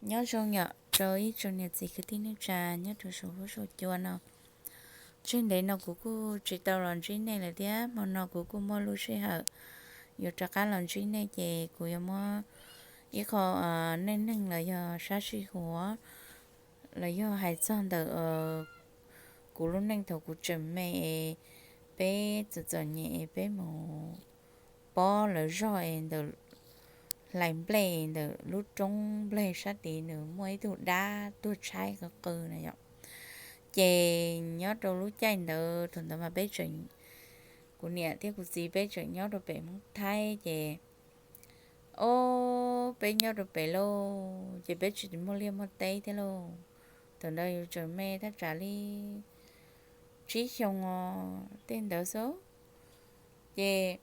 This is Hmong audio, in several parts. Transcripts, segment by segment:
Nyob zoo yom rau ib tsoom niam txiv kwv tij neej tsa nyob rau saum huab saum cua no. Tsis ntev no kuv kuj tsis tau los ntsib nej lawm thiab, hmo no kuv kuj muaj lub sij hawm yuav rov qab los ntsib nej ces kuv yuav muab ib qho neej neeg los yog sab sij huam los yog hais txog ntawm kuv lub neej thaum kuv tseem me es peb txom txom nyem es peb mus pob lawv zog es ntawm hlais nplej ntawm lub roob nplej sab tid nws muaj ib tug dab tuag tshaib qw qw na yom. Ces nyob rau lub caij ntawd thaum ntawd mas peb tseem, kuv niam thiab kuv txiv peb tseem nyob rau pem Hmoob Thaib ces, o, peb nyob rau pem lauj ces peb tsis muaj liaj muaj teb thiab lauj. Thaum ntawd yus tseem me thaj tsam li tsib xyoo os tej ntawd xwb. Ces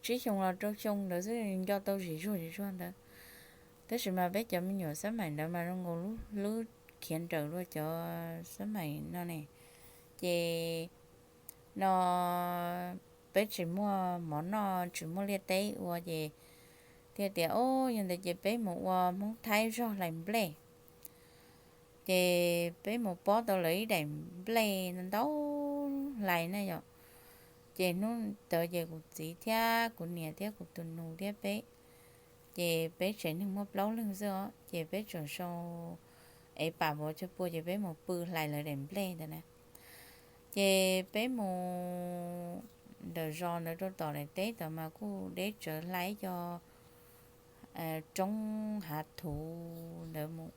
tsib xyoo los rau xyoo ntawd xwb nco tau zim zuag zim zuag ntawd. Tab sis mas peb cov me nyuam xab maim ntawd mas zoo nkaus lub hlwb khiav nrawm luaj cov xab maim no ne. Ces no peb tsis muaj mov noj tsis muaj liaj teb ua ces thiaj tias, o, yog ntawd ces peb mus ua Hmoob Thaib zog hlais nplej. Ces peb mus pob tau lawv ib daim nplej ntau hlais na yom. Ces hnub ntawd ces kuv txiv thiab kuv niam thiab kuv tus nus thiab peb, ces peb tsev neeg muaj plaub leeg xwb os, ces peb tseem sau ev pam vov cog pua ces peb mus pw hlais lawv daim nplej ntawd na. Ces peb mus ntawm zos ntawd rau tom daim teb tod mas kuj deb tsawv hlais cov roob hav thuv ntawd mus.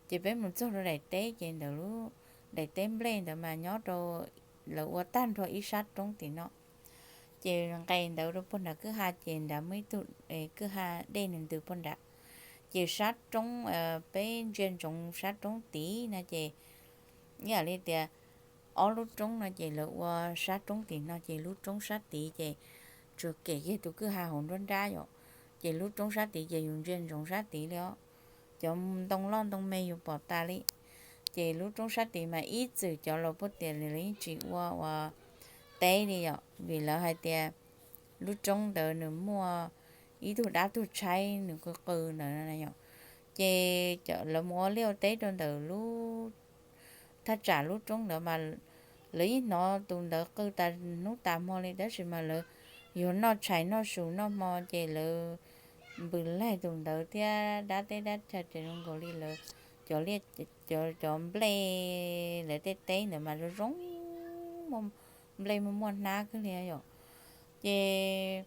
Ces peb mus txog rau daim teb ces ntawm lub daim teb nplej ntawd mas nyob rau, lawv ua tag nrho ib sab roob tim no. Ces nqes ntawd rau puag nram kwj ha ces nrad muaj ib tug kwj ha dej nws ntws puag nrad. Ces sab roob, peb ntsia ntsoov sab roob tid no ces ib yam li tias ob lub roob no ces lawv ua sab roob tim no ces lub roob sab tid ces tsuas kem kiag tus kwj ha hauv nruab nrab yom. Ces lub roob sab tid ces yus ntsia ntsoov sab tid li os. Cov ntoo loj ntoo me yus pom tas li. Ces lub roob sab tid mas ib txwm cov laus puag tias li lawv yeej tsis ua ua teb li yom, vim lawv hais tias lub roob ntawd nws muaj ib tug dab tuag tshaib nws qw qw ntawd yom. Ces lawv mus ua liaj ua teb rau ntawm lub, thaj tsam lub roob ntawd mas lawv yeej hnov tus ntawd qw tas hnub tas hmo li tab sis mas lawv yuav noj tshais noj su noj hmo ces lawv npws laig tus ntawd thiab dab teb dab chaw ces zoo nkaus li lawv cov liaj, cov nplej, lawv tej teb ntawd mas zoo zoo, nplej muaj muaj hnab kawg li yom. Ces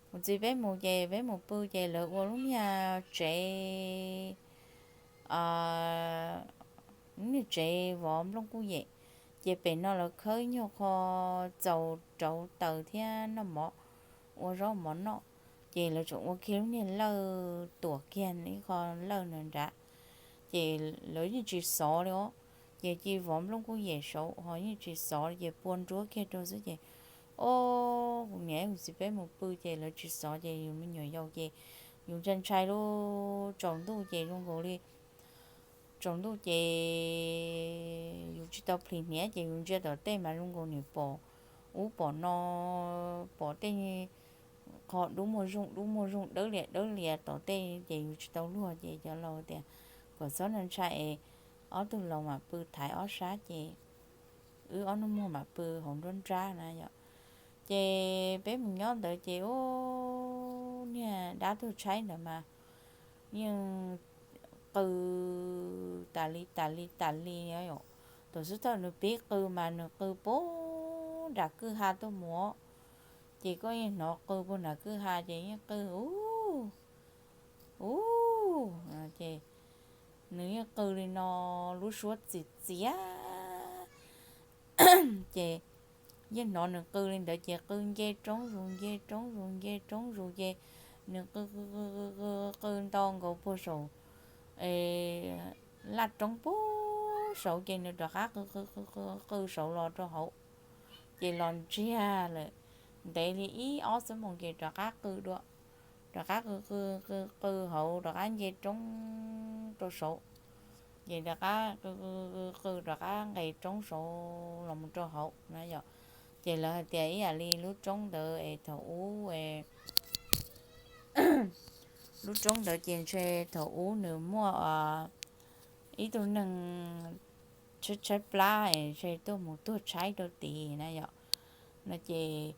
kuv txiv peb mus ces peb mus pw ces lawv ua lub niag tsev, lub niag tsev vov nplooj kuj yem. Ces pem no lawv khawb nyuag qho txaus rauv taws thiab noj mov, ua zaub mov noj. Ces lawv tseem ua kiag lub niag lawj tuam kiag ib qho lawj nrad. Ces lawv yeej tsis xov li os. Ces cia vov nplooj kuj yem saud ho yeej tsis xov li ces pua nruab kiag rau xwb ces, o, kuv niam kuv txiv peb mus pw ces lawv tsis xov ces yus me nyuam yaus ces yus ntshai ntshai lub tsaus ntuj ces zoo nkaus li tsaus ntuj ces yus tsis tau plhis hniav ces yus ntsia tom tej mas zoo nkaus niam pom ub pom no, pom tej qho dub muag zooj dub muag zooj dawb lias dawb lias tom tej ces yus tsis tau luag ces cov laus tias kom txhob ntshai es ob tug laus mam pw thaiv ob sab ces wb ob nus muag mam pw hauv nruab nrab na yom. Ces peb mus nyob ntawd ces ub niag dab tuag tshaib ntawd mas yeej qw tas li tas li tas li os. Thaum xub thawj nws pib qw mas nws qw puag nram kwj ha tuaj mus, ces koj yeej hnov qw puag nram kwj ha ces yeej qw ub ub, ces nws yeej qw li no lub suab txias txias ces yeej hnov nws qw li ntawd ces qw nce roob zus nce roob zus nce roob zus ces nws qw qw qw qw nto nkaus puag saum laj roob puag saud ces nws rov qab qw qw qw qw saud los rau hauv. Ces los ntsiag lawm, ntev li ib ob xuab moos ces rov qab qw dua, rov qab qw qw qw qw hauv rov qab nce roob rau saud, ces rov qab qw qw qw qw rov qab nqes roob saud los mus rau hauv na yom. Ces lawv hais tias ib yam li lub roob ntawd es thaum ub es Lub roob ntawd ces ntshe thaum ub nws muaj ib tug neeg tshaib tshaib plab es ntshe tuaj mus tuag tshaib rau tid na yom. No ces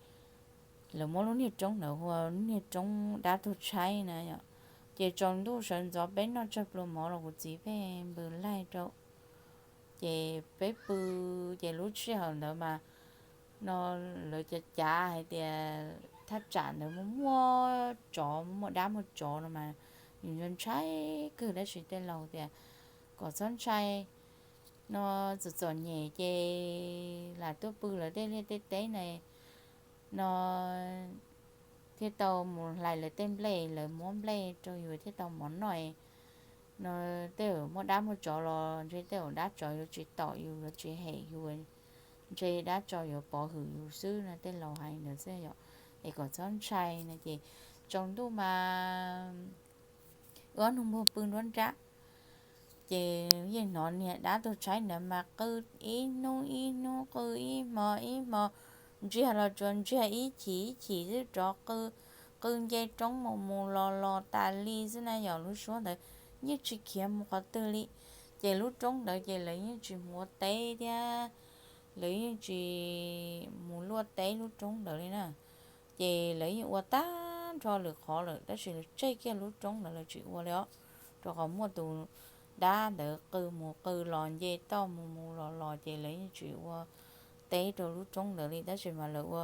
lawv muab lub niag roob ntawd hu ua lub niag roob dab tuag tshaib na yom. Ces tsaus ntuj sawv ntxov peb noj tsawg pluas mov los kuv txiv pheej npws laig rau. Ces peb pw, ces lub sij hawm ntawd mas no lawv cav cav hais tias thaj tsam ntawd muaj muaj tsov, muaj dab muaj tsov no mas yus ntshai ntshai kawg, tab sis tej laus tias kom txhob ntshai, no txom txom nyem ces lam tuaj pw lawv tej liaj tej teb na, no thiaj tau mus hlais lawv tej nplej, lawv muab nplej rau yus thiaj tau mov noj. No tej uas muaj dab muaj tsov los ntshe tej uas dab tsov yuav tsis tom yus, yuav tsis hem yus, ntshe dab tsov yuav pov hwm yus xwb no, tej laus hais ntawd xwb yom. Es kom txhob ntshai no ces tsaus ntuj mas wb ob nus npuag pw nruab nrab, ces yeej hnov niag dab tuag tshaib ntawd mas qw ib hnub ib hnub, qw ib hmo ib hmo, ntsiag los tsuas ntsiag ib chim ib chim xwb, rov qw, qw nce roob mus mus los los tas li xwb na yom. Lub suab ntawd yeej tsis khiav mus qhov twg li. Ces lub roob ntawd ces lawv yeej tsis mus ua teb thiab, lawv yeej tsis mus luaj teb lub roob ntawd li na. Ces lawv yeej ua tag nrho lwm qhov lawm, tab sis lawv tseg kiag lub roob ntawd lawv tsis ua li os, rau qhov muaj tus dab ntawd qw mus qw los nce toj mus mus los los, ces lawv yeej tsis ua teb rau lub roob ntawd li, tab sis mas lawv ua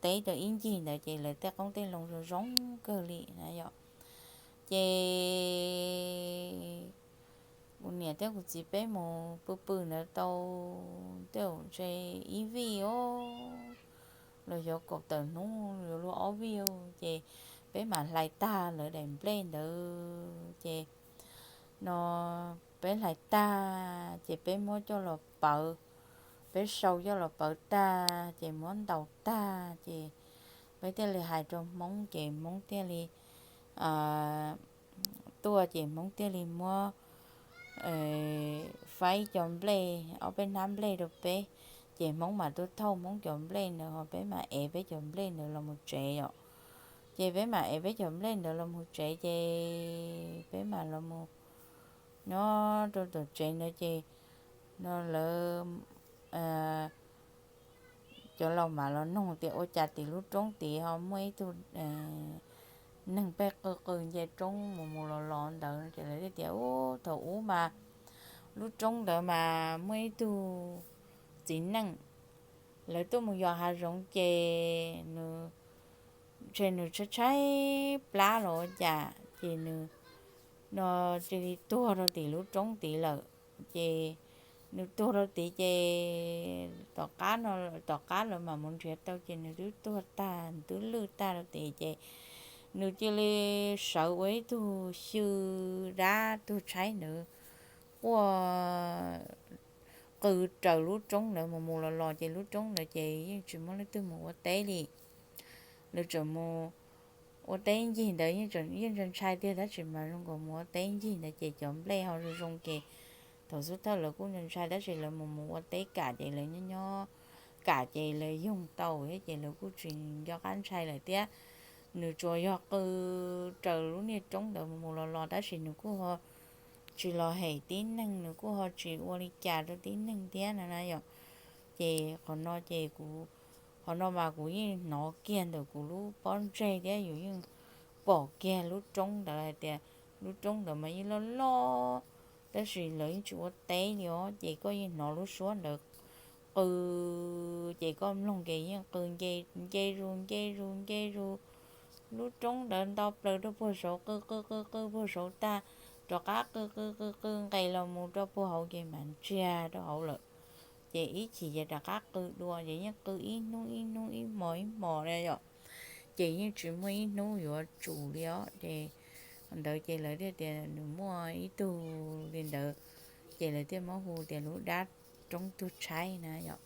teb rau ib ncig ntawd ces lawv tej qoob tej loo zoo zoo kawg li na yom. Ces kuv niam thiab kuv txiv peb mus pw pw ntawd tau tej zaum ntshe ib vij os, los xyov kaum tawm hnub yuav luag ob vij, ces peb mam hlais tag lawv daim nplej ntawd ces no peb hlais tag ces peb muab coj los pawv, peb sau coj los pawv tag ces muab ntaus tag ces peb thiaj li hais rau Hmoob ces Hmoob thiaj li tuaj ces Hmoob thiaj li muab faib cov nplej, ob peb hnab nplej rau peb, ces Hmoob mam tuaj thauj Hmoob cov nplej ntawd ho peb mam ev peb cov nplej ntawd los mus tsev yom. Ces peb mam ev peb cov nplej ntawd los mus tsev ces peb mam los mus nyob rau tom tsev ntawd ces no lawv cov laus mam los noog tias ua cas tim lub roob tid ho muaj ib tug neeg pheej qw qw nce roob mus mus los los ntawd no ces lawv thiaj tias ub thaum ub mas lub roob ntawd mas muaj ib tug txiv neej, lawv tuaj mus yos hav zoov ces nws ntshe nws tshaib tshaib plab los ua cas ces nws no cia li tuag rau tim lub roob tid lawm. Ces nws tuag rau tid ces tom qab no, tom qab lawv mam mus nrhiav tau ces nws twb tuag tag, nws twb lwj tag rau tid ces nws cia li sawv ua ib tug xyw dab tuag tshaib ntawd quaj qw raws lub roob ntawd mus mus los los ces lub roob ntawd ces yeej tsis muaj leej twg mus ua teb li. Lawv tseem mus ua teb ncig ntawd yeej ntshai ntshai tiag tab sis mas zoo nkaus mus ua teb ncig ntawd ces cov nplej ho zoo zoo ces thaum xub thawj lawv kuj ntshai ntshai tab sis lawv mus mus ua teb kam ces lawv nyob nyob kam ces lawv yoog tau thiab ces lawv kuj tsis nco qab ntshai lawm thiab. Nws tsuas yog qw raws lub niag roob ntawd mus mus los los tab sis nws kuj ho tsis los hem tib neeg, nws kuj ho tsis ua li cas rau tib neeg thiab no na yom. Ces qhov no ces kuv, qhov no mas kuv yeej hnov kiag ntawm kuv lub pob ntseg thiab yus yeej pom kiag lub roob ntawd hais tias lub roob ntawd mas yeej loj loj tab sis lawv yeej tsis ua teb li os ces koj yeej hnov lub suab ntawd qw ces koj mloog ces yeej qw nce, nce zus nce zus nce zus lub roob ntawd nto plaws rau puag saud, qw qw qw qw puag saud tag, rov qab qw qw qw qw nqes los mus rau puag hauv ces mam ntsiag rau hauv lawm. Ces ib chim ces rov qab qw dua ces yeej qw ib hnub ib hnub ib hmos ib hmos na yom. Ces yeej tsis muaj ib hnub yuav tsum li os ces ntawd ces lawv thiaj tias nws muaj ib tug li ntawd ces lawv thiaj muab hu tias lub dab roob tuag tshaib na yom.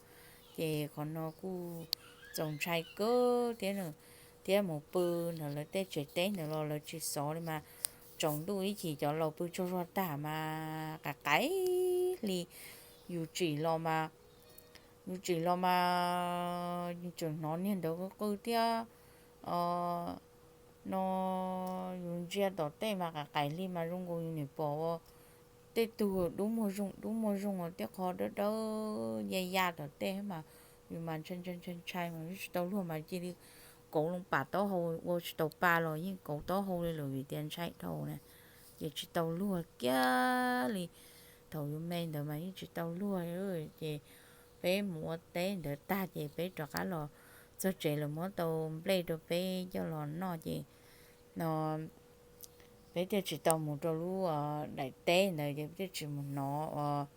Ces qhov no kuj txaus ntshai kawg thiab, thiab mus pw ntawm lawv tej tsev teb ntawd los lawv tsis xov li mas tsaus ntuj ib chim cov laus pw tsaug zog tag mas qaim qaim li, yus tsim los mas, yus tsim los mas tseem hnov niag ntawd qw thiab os. no yus ntsia tom tej mas qais qais li mas zoo nkaus yus nim pom ua tej tug dub muag zoo dub muag zoo ua tej qho dawb dawb ya ya tom tej mas yus mas ntshai ntshai ntshai ntshai mas tsis tau luag mas cia li kauv loo pam taub hau ua tsis tau pa los yeej kauv taub hau li lawm vim tias ntshai dhau na. Ces tsis tau luag kiag li. Thaum yus me ntawd mas yeej tsis tau luag. Ces peb mus ua teb ntawd tag ces peb rov qab los txog tsev lawv muab tau nplej rau peb coj los noj ces no peb thiaj tsis tau mus rau lub daim teb ntawd ces peb thiaj tsis mus hnov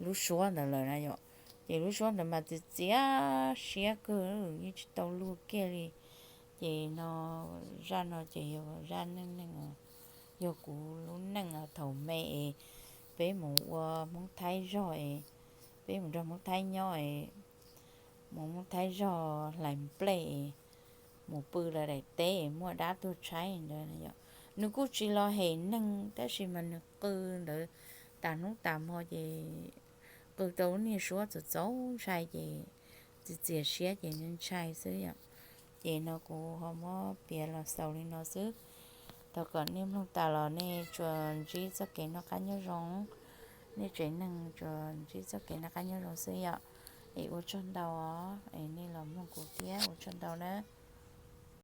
lub suab ntawd lawm na yom. Ces lub suab ntawd mas txias txias siab kawg yeej tsis tau luag kiag li. Ces no zaj no ces yog zaj neej neeg, yog kuv lub neej thaum me es peb mus ua Hmoob Thaib zog es peb mus nrog Hmoob Thaib nyob es mus Hmoob Thaib zog hlais nplej es mus pw lawv daim teb es muaj dab tuag tshaib ntawd. Nws kuj tsis los hem neeg tab sis mas nws qw ntawd tas hnub tas hmo ces qw tau lub niag suab txaus txaus ntshai ces txias txias siab ces ntshai xwb yom. Ces no kuv ho muab piav los xaus li no xwb. Thov kom nej mloog tas los nej tsuas ntsib txoj kev noj qab nyob zoo, nej tsev neeg tsuas ntsib txoj kev noj qab nyob zoo xwb yom. Es ua tsaug ntau os, es nej los mloog kuv thiab ua tsaug ntau na.